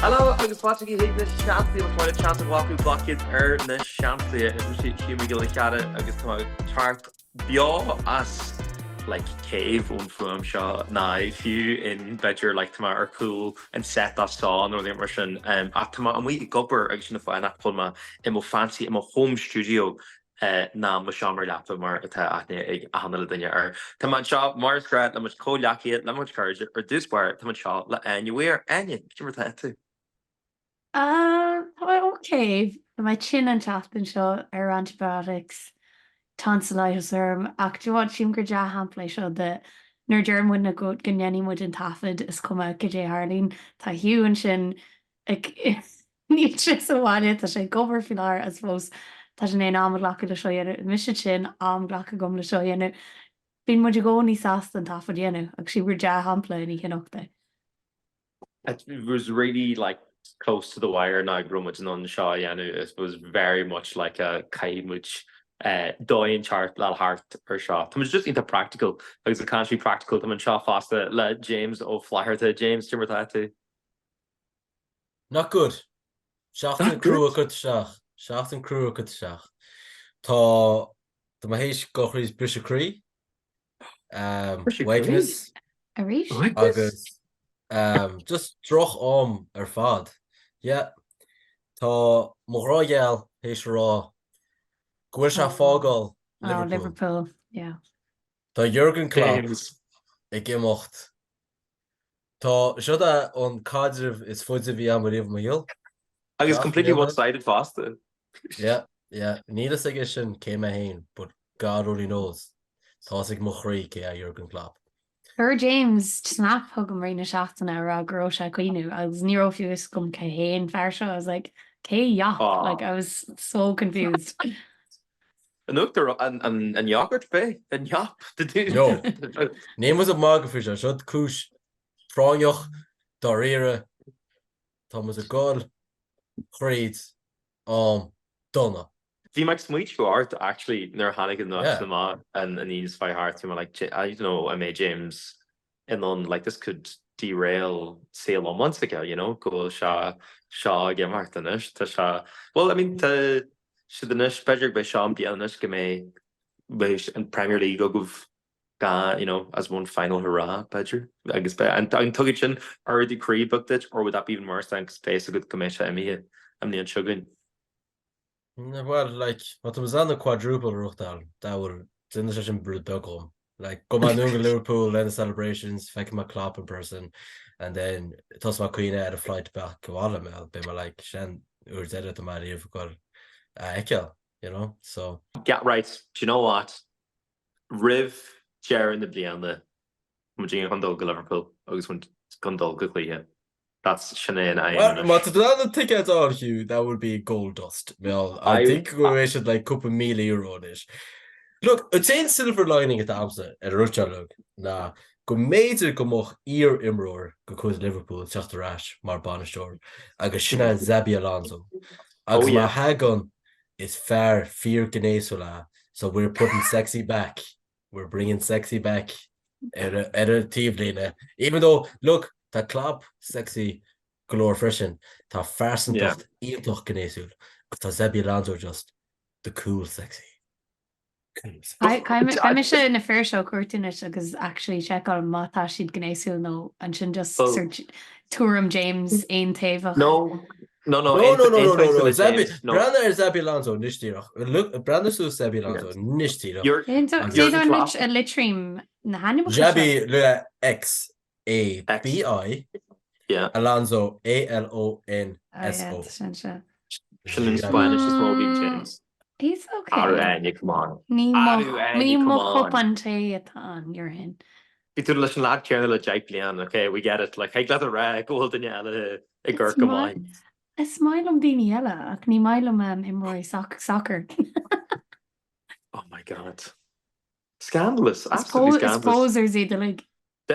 Hello agus fáilte chuig na Seansálaithe más maith leat seans a ghlacadh glac iad ar na Seansálaithe. Is mise Hugh Mac Giolla Chearra agus tá mé ag teacht beo as like cave ón fuaim seo ná fiú in b'fhéidir like tá mé ar chúl an set as seo nó rud mar sin ach tá mé amuigh ag obair agus sin an fáth nach bhfuil mé i mo fancy i mo home studio ná mo sheomra leapa mar atá aithne ag achan uile duine air. Tá mé anseo mar is gnách le mo chuid comhghleacaithe, le mo chuid cairde, ar dtús báire tá mé anseo le Áine Weir. Áine, cad é mar atá tú? Tá mé ok. Tá mé tinn an tseachtain seo ar antibiotics, tonsillitis orm ach do you know what, sílim gur dea-shampla é seo de nuair a deir muidne go ndéanfaidh muid an taifead is cuma cad é a tharlaíonn. Tá Hugh ansin ag Níl sé sa bhaile, tá sé ag obair faoi láthair I suppose tá sé in ann am a ghlacadh le seo a dhéanamh. Mise tinn, am glactha agam le seo a dhéanamh. Bíonn muid i gcónaí sásta an taifead a dhéanamh agus sílim gur dea-shampla an oíche anocht é. It was really like close to the wire now go raibh muid in ann seo a dhéanamh. It was very much like a caithfidh muid dóigh inteacht le thart ar seo. Tá muid just iontach practical agus ag caint faoi practical tá muid anseo fosta le James Ó Flatharta. James, cad é mar atá tú? Not good. Seachtain crua curtha isteach. Seachtain crua curtha isteach. Tá tá mé théis dul thríd briseadh croí. Uaigneas. Arís? Agus just droch am ar fad. Yeah. Tá mo ghrá gheal théis a rá go bhfuil sé ag fágáil Liverpool. Oh, Liverpool. Yeah. Tá Jurgen Klopp ag imeacht Tá, seo é an caidreamh is faide a bhí agam ariamh i mo shaol. Agus completely one-sided fosta. Yeah, yeah. Níl fhios aige sin cé mé féin, but God only knows. Tá fhios ag mo chroí cé é Jurgen Klopp. Chuir James snap chugam i rith na seachtaine a rá go raibh sé ag caoineadh agus ní raibh fiú fhios agam cé hé an fear seo. I was like, cé Jop? Like, I was so confused. An uachtar, an yogurt b'é? An Jop? No. Níl muid ag magadh faoi seo. Seo cúis phráinneach, dáiríre. Tá muid ag dul thríd am dona. Bhí mé ag smaointiú ort actually nuair a tháinig an nuacht amach an Aoine seo thart, bhí mé like I don't know an mbeidh James in ann like this could derail saol iomlán s'aige you know go bhfuil sé seo ag imeacht anois tá sé well I mean tá siad anois b'fhéidir go mbeidh seo an bliain anois go mbeidh beidh an Premier League agaibh gan you know as one final hurrah b'fhéidir agus beidh an an dtugann sin ardú croí beag duit or would that be even worse then 'cause beidh a fhios agat go mbeidh sé imithe an mbliain seo chugainn. Bhuel, like, má tá muid in ann an quadruple a ghnóthachtáil, that will, déanfaidh sé sin rud beag dhom. Like, gabhfaidh mé anonn go Liverpool le na celebrations, feicfidh mé Klopp in person, and then tosóidh mé ag caoineadh ar an flight back abhaile, mé, beidh mé like, sin uair deireadh atá mé ariamh ag dul a fheiceáil, you know, so. Yeah, right, do you know what? Roimh deireadh na bliana, muid chun dul go Liverpool agus muid chun dul go cluiche. That's sin é an aidhm anois. Má tá tú in ann na ticéid a fháil, Hugh, that would be gold dust. Bhuel, I think go bhfuil siad like cúpla €1,000 anois. Look, an t-aon silver lining atá agamsa ar an rud seo uilig ná go mb'fhéidir go mbeadh iar-imreoir de chuid Liverpool ag teacht ar ais mar bainisteoir agus sin é Xabi Alonso. Agus má thagann, is fear fíorghnéasúil é so we're putting sexy back. We're bringing sexy back ar an taobhlíne. Even though, look, tá Klopp sexy go leor freisin, tá phearsantacht iontach gnéasúil agus tá Xabi Alonso just the cool sexy. Caithfidh mise na fir seo a chuartú anois agus actually seiceáil má tá siad gnéasúil nó ansin just sort tuairim James aontaobhach. No, No, no, no, no, no, no, no, Xabi, breathnaigh ar Xabi Alonso anois díreach. Look, breathnaigh suas Xabi Alonso anois díreach. Cé anois a litrím na hainmneacha seo? Xabi le X A B I, Alonso A L O N S O. Sin an Spáinnis is mó bhí James. He's okay. Arú Áine, come on. Ní mo chupán tae atá ann, déarfainn. Bhí tú leis an leaid céanna le 10 bliain, ok, we get it, like, thig leat a rá go bhfuil duine eile ag amharc go maith. Is maith liom daoine eile, ach ní maith liom imreoirí sacair. Oh my God. Scandalous, absolutely scandalous. Is posers iad uilig.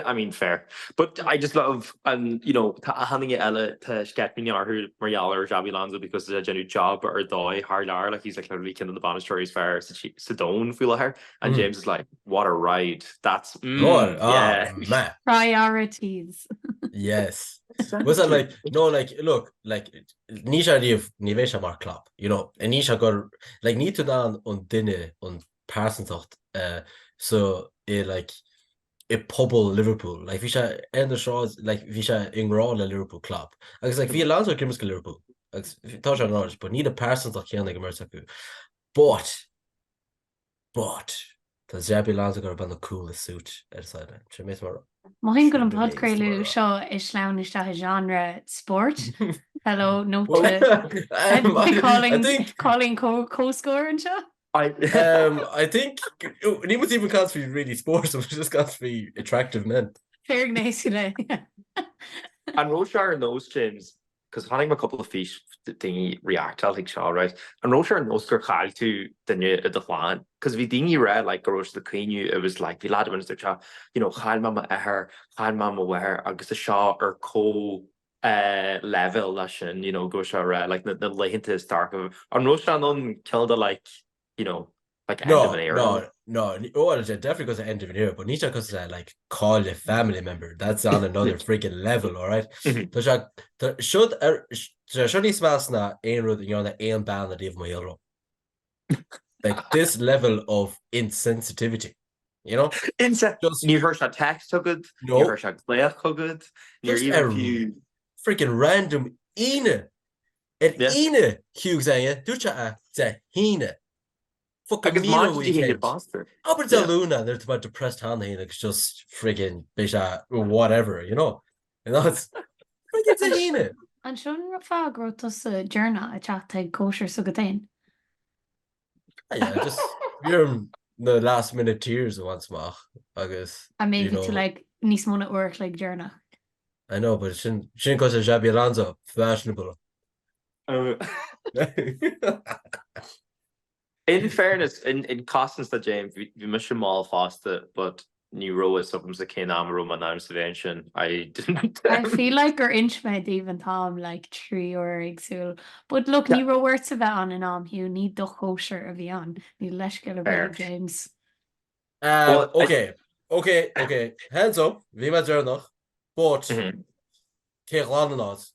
I mean, fair. But I just love, and you know, tá achan duine eile, tá sceitimíní orthu mar gheall ar Xabi Alonso because tá sé ag déanamh job ar dóigh thar lear, like he's like literally ceann de na bainisteoirí is fearr sa domhan faoi láthair, and James is like, what a ride, that's, mm, yeah. Priorities. Yes. Was that like, no, like, look, like, ní sé riamh, ní bheidh sé mar Klopp, you know, ní sé gur, like, ní tú in ann an duine, an pearsantacht, uh, so, i, like, i pobal Liverpool, like, bhí sé ar na sráid, like, bhí sé i ngrá le Liverpool Klopp, agus, like, bhí Alonso ag imirt do Liverpool, agus tá sé an ráid, but níl an pearsantacht chéanna ag an mbeirt acu. But, But, tá Xabi Alonso ag iarraidh na coolest suit ar an sideline. Sin mé mar. Mothaím go bhfuil an podchraoladh seo ag sleamhnú isteach i genre spóirt. Hello, note to calling calling comhscór anseo. I um, I think ní muid even caint faoi really sports, we're just caint faoi attractive men. Fíorghnéasúla. An raibh sé ar nós, James, 'cause chonaic mé cúpla fís daoine reactáil chuig seo right an raibh sé ar nós gur chaill tú duine i do chlann 'cause bhí daoine ag rá like go raibh siad ag caoineadh it was like bhí lad amháin dúirt sé you know chaill mé m'athair chaill mé mo mháthair agus tá seo ar comh eh leibhéal leis sin you know go raibh sé ag rá like na na laethanta is dorcha an raibh sé in ann cineál de like you know, like end No, of an era. no, no, ní- oh, well, definitely cosúil le end of an era, but ní sé cosúil le like cailleadh family member, that's on another freaking level, all right? Mhm. Tá sé, tá, siod ar, tá seo níos measa ná aon rud a ndearna aon bean ariamh i mo shaol. Like this level of insensitivity, you know? Inse Just, níor chuir sé text chugat, no, níor chuir sé glaoch chugat, níor just even ar fiú freaking random Aoine Ar Yeah. Aoine, Hugh Zenge, dúirt sé é Dé hAoine. Fucking Agus míle maidin Dé hAoine weekend. bastard. Abair Dé Yeah. Luain nuair atá mé depressed cheana féin agus just friggin beidh sé whatever, you know? You know, it's friggin Dé hAoine. An sin an fáth go raibh tusa deireanach ag teacht chuig cóisir s'agat féin? Ah, yeah, just bhí orm na last minute tears a bhaint amach agus, I mean, you bhí tú know, like níos mó ná uair a chloig deireanach. I know, but sin sin cosúil le Xabi Alonso, fashionable. In fairness, in in cosaint do James, bhí bhí mise mall fosta, but ní raibh fhios agamsa cén am a raibh mé in ainm is a bheith ansin. I didn't. I feel like gur inis mé daoibh an t-am like 3 uair éagsúil. But look, ní raibh ortsa bheith ann in am, Hugh, ní do chóisir a bhí ann. Níl leithscéal ar bith Fair. ag James. Um, Well, I, okay, okay, okay, hands up, bhí mé deireanach, but Mhm. cé a ghlan an áit?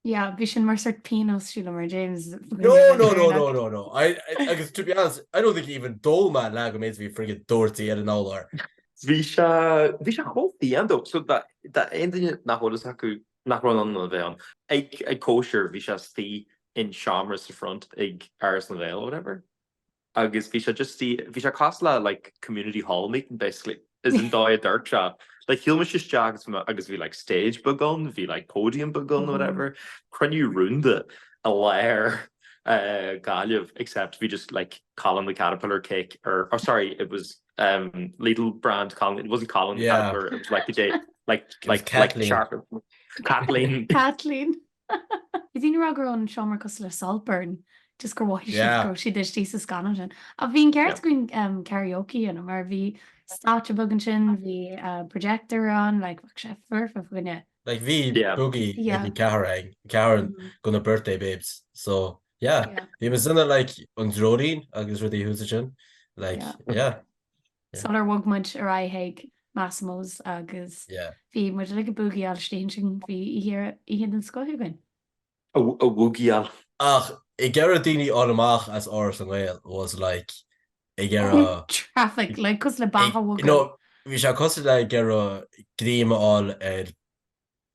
Yeah, bhí sin mar sort pionós sílim ar James go No, raibh no, no, no, deireanach. no, no. I, I, agus to be honest, I don't think even d'ól mé leath den méid a bhí friggin doirte ar an urlár. Bhí sé bhí sé chomh fiáin though. So dá dá aon duine nach bhfuil fhios acu nach raibh in ann a bheith ann ag ag cóisir bhí sé istigh in seomra sa front ag Áras na nGael or whatever. agus bhí sé just bhí sé cosúil le like community hall meeting basically is an dóigh a dúirt sé like shiúil mise isteach agus bhí agus bhí like stage beag ann bhí like podium beag ann whatever cruinniú rúnda i lár uh, Gaillimh except bhí just like Colin the Caterpillar cake or oh sorry it was um Lidl brand Colin it wasn't Colin the Yeah. Caterpillar it was like the day like It was like like Kathleen. Char Kathleen Kathleen. Bhí daoine ag rá go raibh an seomra cosúil le Saltburn, just gur mhothaigh siad Yeah. go raibh siad istigh sa scannán sin. Ach bhí an ceart Yeah. againn um, karaoke a dhéanamh mar bhí stáitse beag ansin, bhí uh, projector ann, like, bheadh sé foirfe fá choinne. Like bhí Yeah. boogie ag Yeah. an ceathrar ag ceathrar Mm. de na birthday babes. So yeah, Yeah. bhí muid ina like an dreoilín agus rudaí thuas ansin. Like Yeah. yeah. Yeah. Sular bhog muid ar aghaidh chuig Massimo's agus Yeah. bhí muid uilig ag búgaíáil istigh ansin, bhí oíche oíche den scoth againn. A bhúgaíáil. Ach ag iarraidh daoine a fháil amach as Áras na nGael was like ag iarraidh Traffic, like cosúil le beach a bhogadh. No, bhí sé cosúil le ag iarraidh greim a fháil ar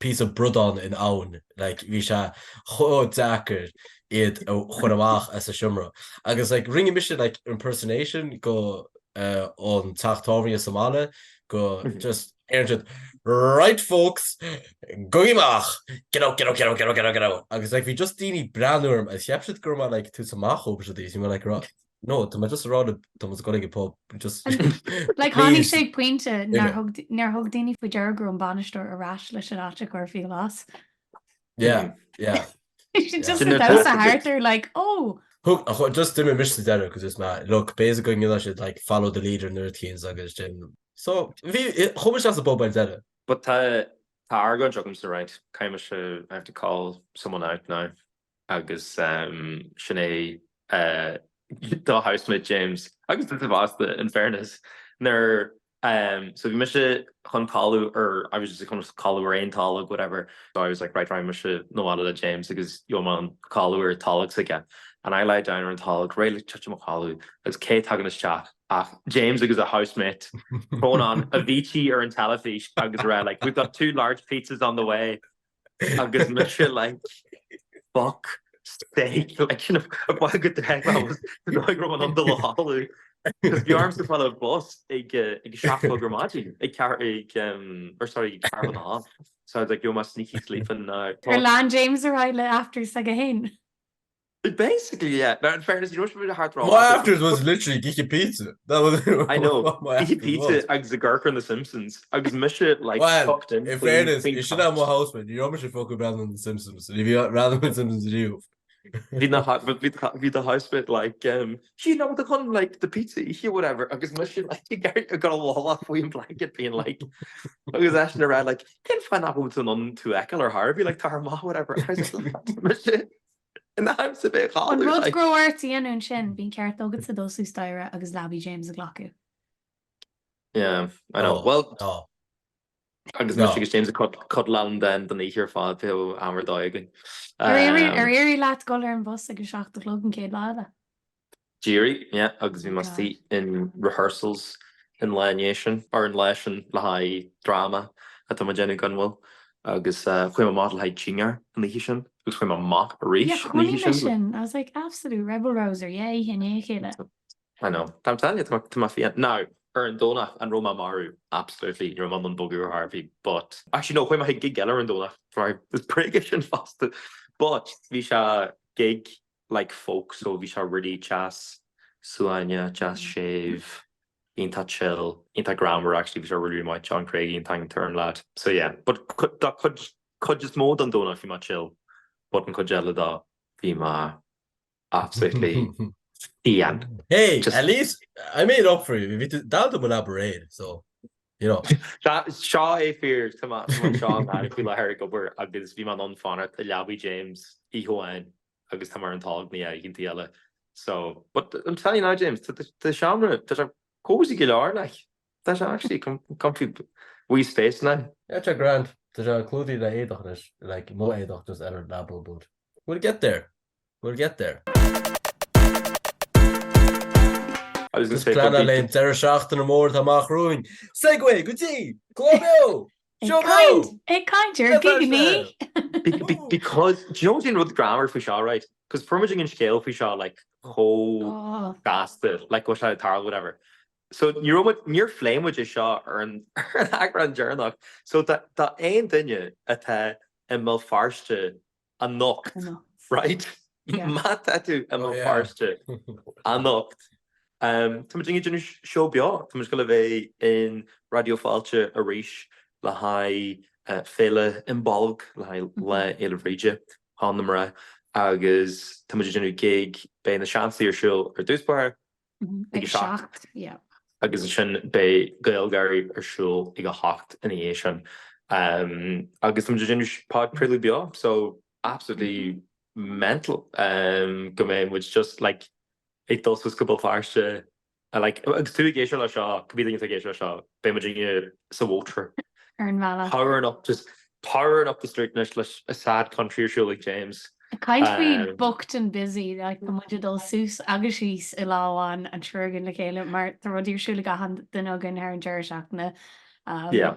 píosa bradán in abhainn, like bhí sé chomh deacair iad a chur amach as an seomra. Agus like rinne mise like impersonation go eh an teach tábhairne sa mbaile go just ar siad right folks gabhaigí amach get out get out get out get out get out get out agus like bhí just daoine breathnú orm agus cheap siad go raibh mé like ag tabhairt amach dhóibh is bhí mé like rá No, tá mé just ag rá le tá muid ag dul ag an pub just Like tháinig please sé ag pointe nár Uime. thug nár thug daoine faoi deara go raibh an bainisteoir ar ais leis an áit a chur faoi ghlas. Yeah, yeah. Bhí siad Yeah. just Sin ag na damhsa taifid. thart ar like oh! Thug ach just d'imigh mise sa deireadh cos is mé look basically go ndéanann siad like follow the leader nuair a tchíonn agus sin so bhí chuaigh mise as an bpub ar deireadh. But tá tá argóint agamsa right caithfidh mise I have to call someone out now. agus sin é do housemate James agus duit fosta in fairness nuair So bhí mise chun codladh ar, I was just chun codladh ar aon tolg, whatever. So I was like, right, raghaidh mise 'na bhaile le James agus gheobhaidh mé an codladh ar tolg s'aige. And I lie down ar an tolg, réidh le titim a chodladh agus cé tagann isteach ach James agus a housemate, throwing on Avicii ar an teilifís agus a rá like, we've got two large pizzas on the way. Agus mise like, fuck sake, like sin a bhail go dteg was go raibh mé in ann dul a chodladh. Cos bhí ormsa fáil ar bus ag ag a 7 a chlog ar maidin, ag ceathair ag um, or sorry, ag ceathrú chun a. So I was like, gheobhaidh mé sneaky sleeping now. Ar lean James ar aghaidh le afters s'aige féin? Basically, yeah. Now, in fairness, you know what thart My afters was literally ag ithe pizza. That was I know. what my Ithe afters pizza was. agus ag amharc ar The Simpsons agus mise like Well, tucked in in faoin fairness, faoin is sin am couch. mo housemate. Ní raibh mise fucking breathnú ar The Simpsons. Ní bhí breathnú ar The Simpsons riamh. Bhí na bhí bhí the housemate like um, you know the chun like the pizza ithe whatever agus mise like ag ag ag dul a chodladh faoin blanket being like agus eisean ag rá like cén fáth nach bhfuil tú in ann tú a fheiceáil ar chor ar bith like tá amach whatever I was like mise In aimsir bheith An chodladh, rud like. go raibh ort a dhéanamh ansin, bhí an ceart agatsa dul suas staighre agus leabaidh James a ghlacadh. Yeah, I know. No, Well, no, agus mise no. agus James ag cuddláil then don oíche ar fad, bhí am ar dóigh againn. Ar éirigh, ar éirigh leat dul ar an bhus ag a 7 a chlog an chéad lá eile? D'éirigh, yeah, agus bhí Oh mé God. istigh in rehearsals an lá i ndiaidh sin, or an lá sin le haghaidh dráma atá mé ag déanamh gan mhoill, agus chuaigh mé amach le haghaidh dinnéar an oíche sin, agus chuaigh mé amach Yeah, arís an chonaic oíche mé sin. sin. I was like, absolute rebel rouser, yeah, oíche i ndiaidh a chéile. I know. I'm telling you, tá mé, tá mé fiáin. Now, ar an Domhnach, an raibh mé marbh? Absolutely, ní raibh mé in ann bogadh ar chor ar bith, but, actually no, chuaigh mé chuig gig eile ar an Domhnach, sorry, is bréag é sin fosta, but bhí sé gig like folk so bhí sé really deas suaimhneach, deas séimh, iontach chill, iontach greannmhar actually bhí sé really really maith, John Craigie an t-ainm atá ar an lad. So yeah, but dá cuid, cuid is mó den Domhnach bhí mé chill but an cuid eile dó bhí mé absolutely fiáin. Hey, Just at least I made up for you. Bhí tú dall do mo leaba aréir, so you know. Seo é fíor, tá mé anseo i nGaillimh faoi láthair ag obair agus bhí mé in ann fanacht i leabaidh James oíche amháin agus tá mé ar an tolg na oícheantaí eile so but I'm telling you now James tá tá seomra tá sé cozy go leor like tá sé actually comfy wee space now. Yeah, tá grand. Tá sé clúdaithe le éadach anois, like mo éadach just ar an leaba but we'll get there. We'll get there. I was gonna Just say but pleanáil bhí le an deireadh seachtaine mór atá amach romhainn. Segue go dtí Clár Beo! Ag Seó caint, Beo! ag caint ar gigeannaí! Because, do you know what an rud greannmhar faoi seo, right? Because fuair muid an scéal faoi seo like chomh Oh. gasta, like go bhfuil sé ag tarlú whatever. So ní raibh muid, níor phléigh muid é seo ar an ar an eagrán deireanach. So dá dá aon duine atá i mBéal Feirste anocht, right? Má tá tú i mBéal Feirste anocht, tá muid ag déanamh seó beo, tá muid ag dul a bheith in Raidió Fáilte arís le haghaidh Féile Imbolg, le haghaidh Lá Fhéile Bhríde, Sheán na Mná, agus tá muid ag déanamh gig, beidh na Seansálaithe ar siúl ar dtús báire, Ag a 7, yeah. Agus ansin beidh GaelGÁIRÍ ar siúl ag a 8 ina dhiaidh sin. Agus tá muid ag déanamh podchraoladh beo, so absolutely mental go mbeidh muid just like ag dul suas go Béal Feirste like agus tú ag éisteacht le seo, cibé duine atá ag éisteacht le seo, beidh muid sa mhótar. Ar an bhealach. Powering up just powering up the street anois leis a sad country ar siúl ag James. Ag caint faoi booked and busy, like tá muid ag dul suas agus síos i lá amháin an triúr againn le chéile mar tá rudaí ar siúl ag achan duine againn thar an deireadh seachtaine. Yeah.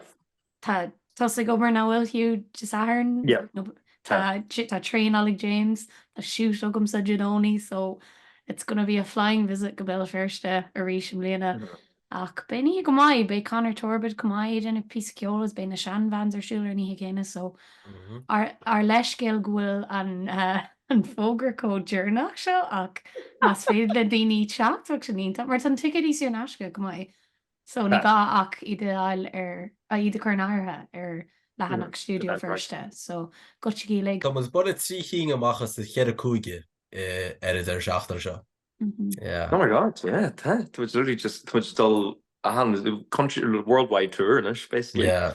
Tá tusa ag obair nach bhfuil Hugh Dé Sathairn? Yeah. Tá tá traenáil ag James, tá shoot agamsa Dé Domhnaigh so it's gonna be a flying visit go Béal Feirste arís i mbliana. Ach beidh an oíche go maith, beidh Conor Torbett chomh maith ag déanamh píosa ceoil agus beidh na Shan Vans ar siúl ar an oíche chéanna so ár leithscéal go bhfuil an an fógra chomh deireanach seo ach más féidir le daoine teacht bheadh sin iontach mar tá na ticéidí saor in aisce chomh maith so ní gá ach iad a fháil ar iad a chur in áirithe ar leathanach Stiúideo Feirste so goitsigí uilig. Tá muid ag bualadh 3 chinn amach as na cheithre cúige ar an deireadh seachtaine seo. Yeah. Oh my God, yeah, tá. Tá muid literally just, tá muid dul achan country, worldwide tour anois, basically. Yeah.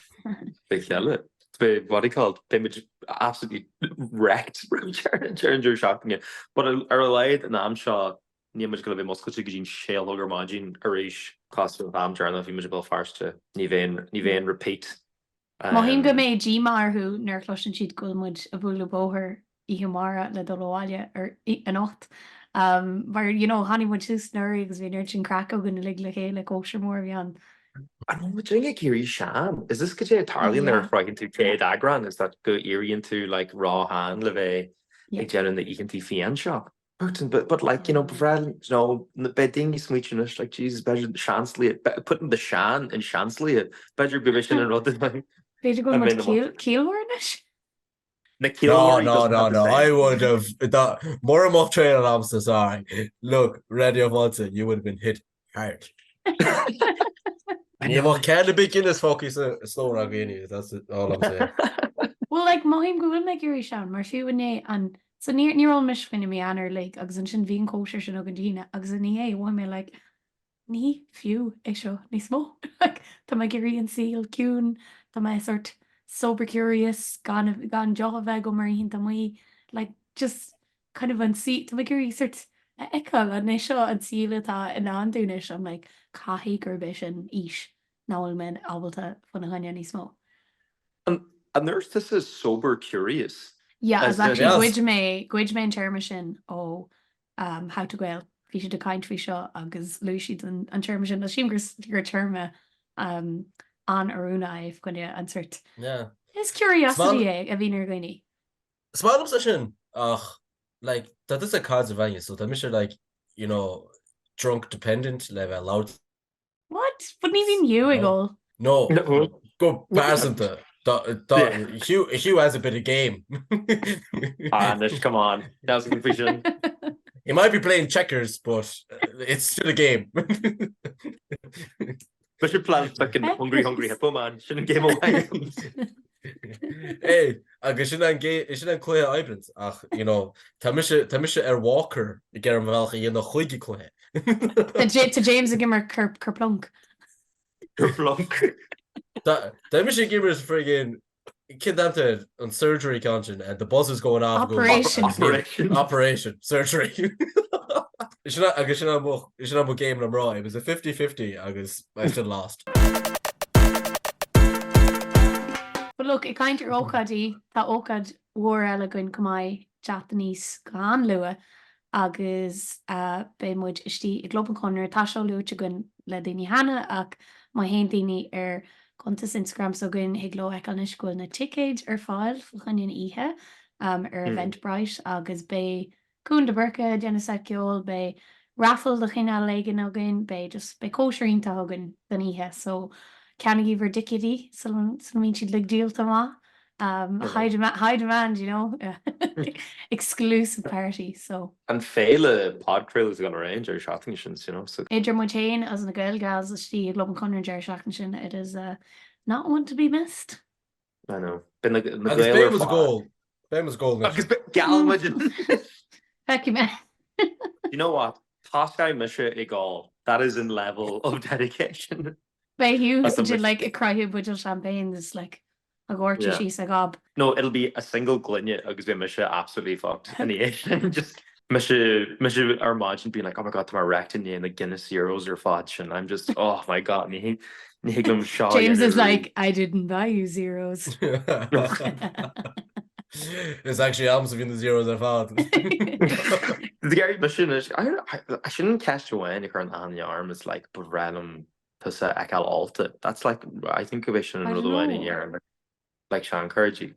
Fé cheile. Beidh, what do you call it, beidh muid absolutely wrecked roimh deireadh an deireadh seachtaine. But ar a laghad an am seo, Níl muid ag goil a bheith muscailte go dtí'n sé a chlog ar maidin arís. Cosúil leis an am deireanach bhí muid i Béal Feirste. Ní bheidh ní bheidh an repeat. Mothaím go mbeidh díomá orthu nuair a chloiseann siad go bhfuil muid ag bualadh bóthair oíche amárach le dul abhaile ar anocht. Mar you know tháinig muid suas anuraidh agus bhí an oiread sin craic againn uilig le chéile, cóisir mór a bhí ann. An bhfuil muid ag éirí sean? Is this cad é a tarlaíonn nuair a shroicheann tú 100 eagrán is that go éiríonn tú like ró-shean le bheith ag déanamh na oícheantaí fiáin seo? But, but, but like, you know, ba bhreá, you know, beidh daoine ag smaoitiú anois, like, Jesus, b'fhéidir seanslaithe, putting the sean in seanslaithe, b'fhéidir go bhfuil sin an rud B'fhéidir go bhfuil muid ciallmhar anois? Na ciallmhairí No, no, no, no, I would have, mura mbeadh traenáil agamsa, sorry. Look, Raidió Fáilte, you would have been hit hard. Ní bheadh ceann ar bith Guinness fágtha sa stór againn, that's all I'm saying. Well, like, mothaím go bhfuil mé ag éirí sean, mar fiú inné an, so níor, níor ól mise fá choinne mí Eanáir uilig agus ansin bhí an cóisir sin againn Dé hAoine agus inné mhothaigh mé like, ní fiú é seo níos mó. Like, tá mé ag iarraidh an saol ciúin, tá mé sort sober curious, gan, gan deoch a bheith agam ar oícheanta amuigh, like, just kind of an saol, tá mé ag iarraidh sort a fheiceáil an é seo an saol atá i ndán dúinn anois, I'm like, caithfidh gurb é sin aois nach bhfuil mé ábalta faoina choinne níos mó. An ndúirt tusa sober curious? Yeah, as actually ghoid mé, ghoid mé an téarma sin ó um, How to Gael. Bhí siad ag caint faoi seo agus luaigh siad an, an téarma sin. Sílim gur, gur téarma um, an-oiriúnach é fá choinne an sort. Yeah. Is curiosity é a bhíonn ar dhaoine. Is maith liomsa sin ach like tá tusa ag caidreamh againne so tá mise like you know drunk dependent le bheith labhairt. What? But ní bhíonn Hugh ag ól. No, go pearsanta. Hugh, Hugh has a bit of game. Ah, anois, come on. That's a faoi sin. He might be playing checkers, but it's still a game. Bhí sé plan fucking hungry hungry hippo man, sin an game amháin. Hey, agus sin an sin an cluiche oibreann ach you know, tá mise tá mise ar walker ag iarraidh mo bhealach a dhéanamh chuig an cluiche. Tá James ag imirt kerplunk. Kerplunk. Tá mise ag imirt friggin Cén t-ainm air an surgery ceann sin and the buzzer's going off. Operation. Operation. Operation. Surgery. Sin agus sin mo sin mo game le mná. It was a 50-50 agus I still lost. But look, ag caint ar ócáidí, tá ócáid mhór eile againn chomh maith teacht aníos go han-luath agus beidh muid istigh i gClub an Chonradh. Tá seo luaite againn le daoine cheana ach má théann daoine ar chuntas Instagram s'againn thig leo fheiceáil anois go bhfuil na ticéid ar fáil fá choinne an oíche ar Eventbrite agus beidh Cuan de Búrca ag déanamh seit ceoil, beidh raffle de chineál éigin againn, beidh just, beidh cóisir iontach againn don oíche so ceannaigí bhur dticéidí sula mbíonn siad uilig díolta amach. Um, high demand, high demand, you know, exclusive party, so. An féile podchraoladh is gonna range ar seachtain sin, you know, so. Idir muid féin agus na Gael Gals istigh i gClub an Chonradh an deireadh seachtaine sin, it is uh, not one to be missed. I know. Beidh na, na Agus Gaeil beidh ar muid ag fad. ól. Beidh muid ag ól anois. Agus beidh geall muid. Feicfidh mé. You know what? Tosóidh mise ag ól. That is an level of dedication. Beidh Hugh ansin like ag croitheadh buidéal champagne is like ag dóirteadh Yeah. síos a ghob. No, it'll be a single gloine agus beidh mise absolutely fucked ina dhiaidh sin. Just mise mise ar maidin being like, oh my god, tá mé wrecked i ndiaidh na Guinness Zeros ar fad sin. I'm just, oh my god, ní thig ní thig liom seo a James dhéanamh is arís. like, I didn't buy you zeros. Is actually agamsa a bhí na zeros ar fad. D'éirigh mise anois, I- sin an ceist amháin a chuireann an arm is like, ba bhreá liom tusa a fheiceáil ólta. That's like, I think gurb é sin an I rud don't amháin a know. dhéarfainn like seanchairde.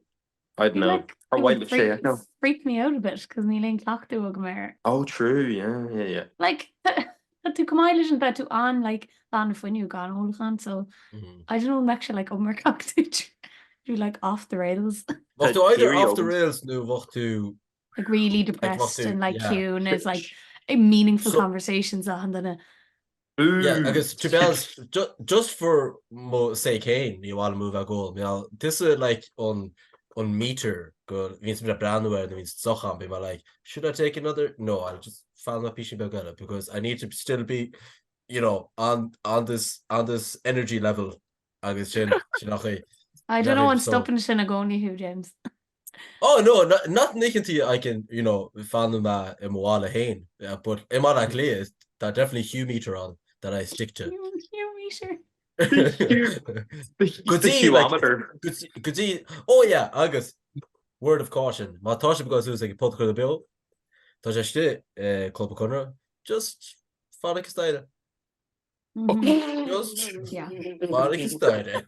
I don't It'd know. like, Or it why would would sé freak, no. freak me out a bit cos níl aon cleachtadh agam air. Oh true, yeah, yeah, yeah. Like, tá tú chomh maith leis an tá tú an like lán fuinnimh gan ólachán so I don't know an mbeadh sé like iomarcach duit. You're like off the rails. Bheadh tú either off the rails nó bheadh tú Like really depressed and like ciúin is like meaningful conversations achan duine. Yeah, agus to be honest, just for mo sake féin, ní mhaith liom thú bheith ag ól, mar this is like an an meter go bhíonns mé ag breathnú air nuair bhíonns deoch agam, bím like, should I take another? No, I'll just fanfaidh mé píosa beag eile because I need to still be, you know, on on this on this energy level agus sin sin nach é. I don't know an stopann sin i gcónaí thú, James. Oh no, not na oícheantaí I can, you know, fanann mé i mo bhaile féin, but i mBaile Átha Cliath, tá definitely Hugh meter ann that I stick to. Hugh meter. Go dtí, like, go dtí, oh yeah, agus word of caution, má tá sibh ag dul suas ag podchraoladh beo, tá sé istigh i Club an Chonradh, just fan ag an staighre. Just fan ag an staighre.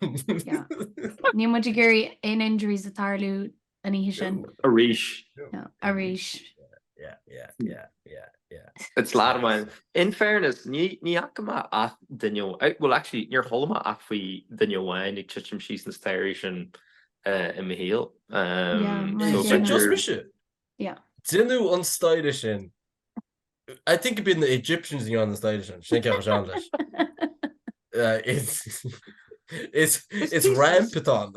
Níl muid ag iarraidh aon injuries a tarlú an oíche sin. Arís. No, arís. Yeah, yeah, yeah, yeah, yeah. It's lad amháin. In fairness, ní ní fhaca mé ach duine, well actually níor chuala mé ach faoi duine amháin ag titim síos na staighrí sin i mo shaol. Yeah, mar So sin. Just mise. Yeah. Déanadh an staighre sin I think it'd been the Egyptians in an staighre sin, sin ceap sean leis. It's it's it's ramp atá ann.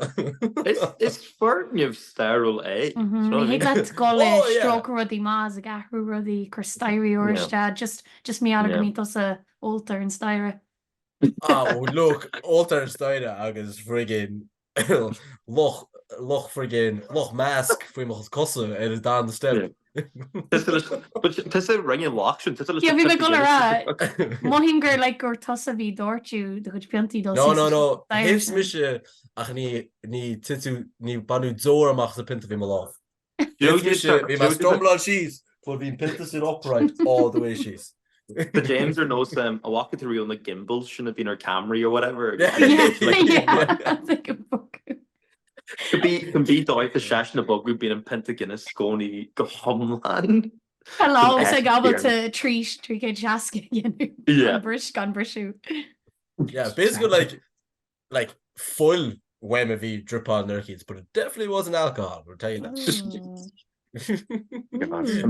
Is foirgneamh stairiúil é. Ní thig leat dul ag stróiceadh rudaí amach is ag athrú rudaí, cur staighrí úr isteach, just just mar gheall go mbíonn tusa ólta ar an staighre. Ah, look, ólta ar an staighre agus friggin Luch, luch friggin, Loch Measc faoi mo cosa ar an darna step. Tusa a rinne an loch sin, tusa leis Yeah, an bhí mé pionta ag dul a rá, Guinness. mothaím gur like gur tusa a bhí ag doirteadh do chuid piontaí dul No, síos no, an no, staighre thit sin. mise ach ní, ní titeadh, ní baineadh deoir amach as an pionta bhí i mo lámh. Thit mise, bhí mé ag stumbláil síos, but bhí an pionta sin upright all the way síos. Tá James ar nós an bhfaca tú riamh na gimbals sin a bhíonn ar cameraí or whatever. Cibé dóigh tá seisean ag bogadh bíonn an pionta Guinness i gcónaí go hiomlán. Tá lámh ag ábalta 360 a dhéanamh gan briseadh. Yeah, basically like like fuil uaim a bhí dripáil nuair eicínt, but it definitely wasn't alcohol, we'll tell you that. An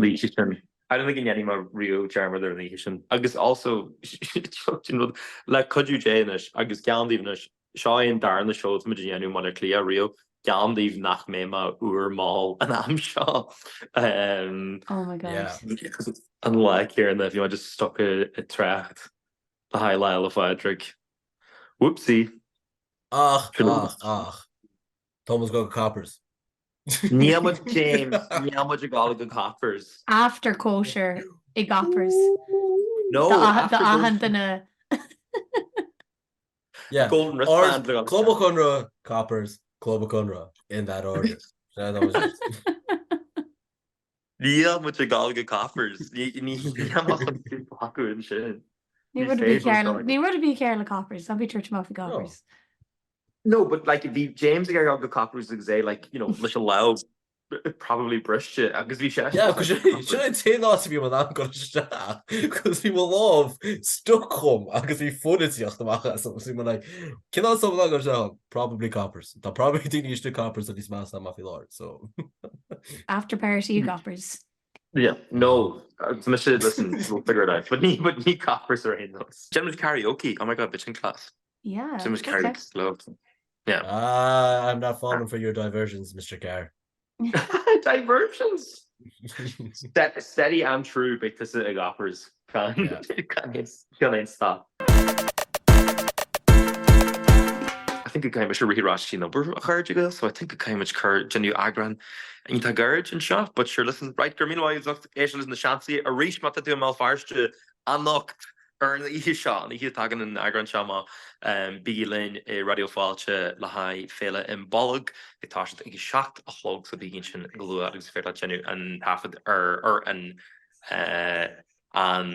oíche sin. I don't think go ndéanfaidh mé riamh dearmad ar an oíche sin. Agus also, sin rud, le cuidiú Dé anois, agus geallaim daoibh anois, seo é an darna seó atá muid a dhéanamh i mBaile Átha Cliath riamh, geallaim daoibh nach mbeidh mé úr mall an am seo. Oh my God. Yeah. An lá céanna, bhí mé just stuck i dtrácht le haghaidh Lá 'le Pádraig. Whoopsie. Ach, ach, ach. Tá muid ag dul go Coppers. Níl muid, James, níl muid ag dul go Coppers. After cóisir i gCoppers. No, after Do achan duine. Yeah. Golden wristband le Club an Chonradh, Coppers, Club an Chonradh, in that order. That was just... Níl muid ag dul go Coppers. Ní amach an acu ansin. Ní rud ar bith cearr le Coppers, ná bí ag tabhairt amach faoi Coppers. No, but like bhí James ag iarraidh dul go Coppers agus é like, you know, leis an lámh probably briste agus bhí sé Yeah, cos sin an t-aon áit a bhí mé in ann dul isteach, cos bhí mo lámh stuck chugam agus bhí fuil ag tíocht amach as so bhí mé like, cén áit atá mé in ann dul isteach? Probably Coppers. Tá probably daoine istigh Coppers a níos measa ná mé faoi láthair, so. After party i gCoppers. Yeah, no, tá mise, listen, we'll figure it out, but ní, but ní Coppers ar aon nós. Déanfaidh muid karaoke, oh my god, bit sin class. Yeah, Déanfaidh muid okay. karaoke sa chlub. Yeah. Ah, I'm not falling for your diversions, Mr Carr. Diversions! Steady and true beidh tusa i gCoppers gan gan aon stop. I think go gcaithfidh mise rith ar ais chuig an obair a chairde Gael so I think go gcaithfidh muid cur déanamh eagrán iontach gairid anseo but sure listen right go raibh míle maith agat as ucht éisteacht leis na Seansálaithe arís má tá tú i mBéal Feirste anocht Ar an oíche seo, an oíche a dtagann an eagrán seo amach, bígí linn i Raidió Fáilte le haghaidh Féile Imbolg ag toiseacht ag a 7 a chlog so bígí ansin go luath agus is féidir leat déanamh an taifead ar ar an an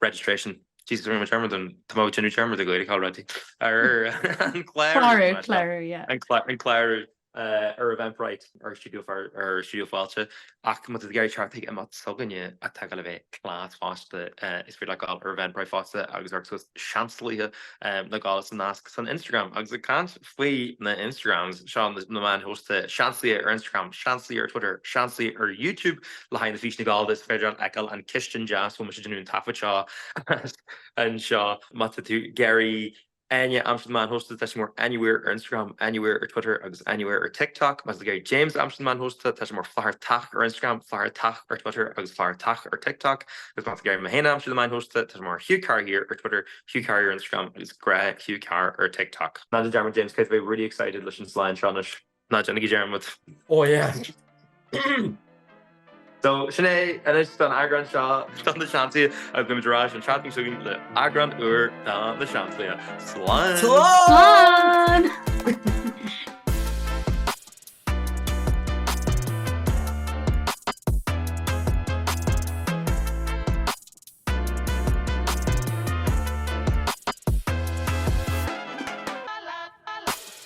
registration. Jesus, rinne mé dearmad an tá mé ag déanamh dearmad ar Ghaeilge already. Ar an clárú, clárú, yeah. An clárú. ar Eventbrite ar Stiúideo ar Stiúideo Fáilte ach má tá tú ag iarraidh teacht chuig imeacht s'againne atá ag dul a bheith class fosta is féidir leat dul ar Eventbrite fosta agus amharc suas Seansalaithe le dul sa nasc san Instagram. Agus ag caint faoi na Instagrams, seo na meáin shóisialta, Seansalaithe ar Instagram, Seansalaithe ar Twitter, Seansalaithe ar YouTube le haghaidh na físeanna Gallda is féidir leat fheiceáil an cistin deas a bhfuil mise ag déanamh an taifead seo anseo má tá tú ag iarraidh Áine a aimsiú sna meáin shóisialta, tá sí mar Áine Weir ar Instagram, Áine Weir ar Twitter agus Áine Weir ar TikTok. Má tá tú ag iarraidh James a aimsiú sna meáin shóisialta, tá sé mar Flathartach ar Instagram, Flathartach ar Twitter agus Flathartach ar TikTok. Agus má tá tú ag iarraidh mé féin a aimsiú sna meáin shóisialta, tá sé mar Hugh Carr Here ar Twitter, Hugh Carr ar Instagram agus Grá Hugh Carr ar TikTok. Ná déan dearmad James, caithfidh tú a bheith really excited leis an slán seo anois. Ná déanaigí dearmad. Oh yeah! So, sin é anois don eagrán seo de Na Seansálaithe agus beimid ar ais an tseachtain seo chugainn le eagrán úr de Na Seansálaithe. Slán! Slán! Slán!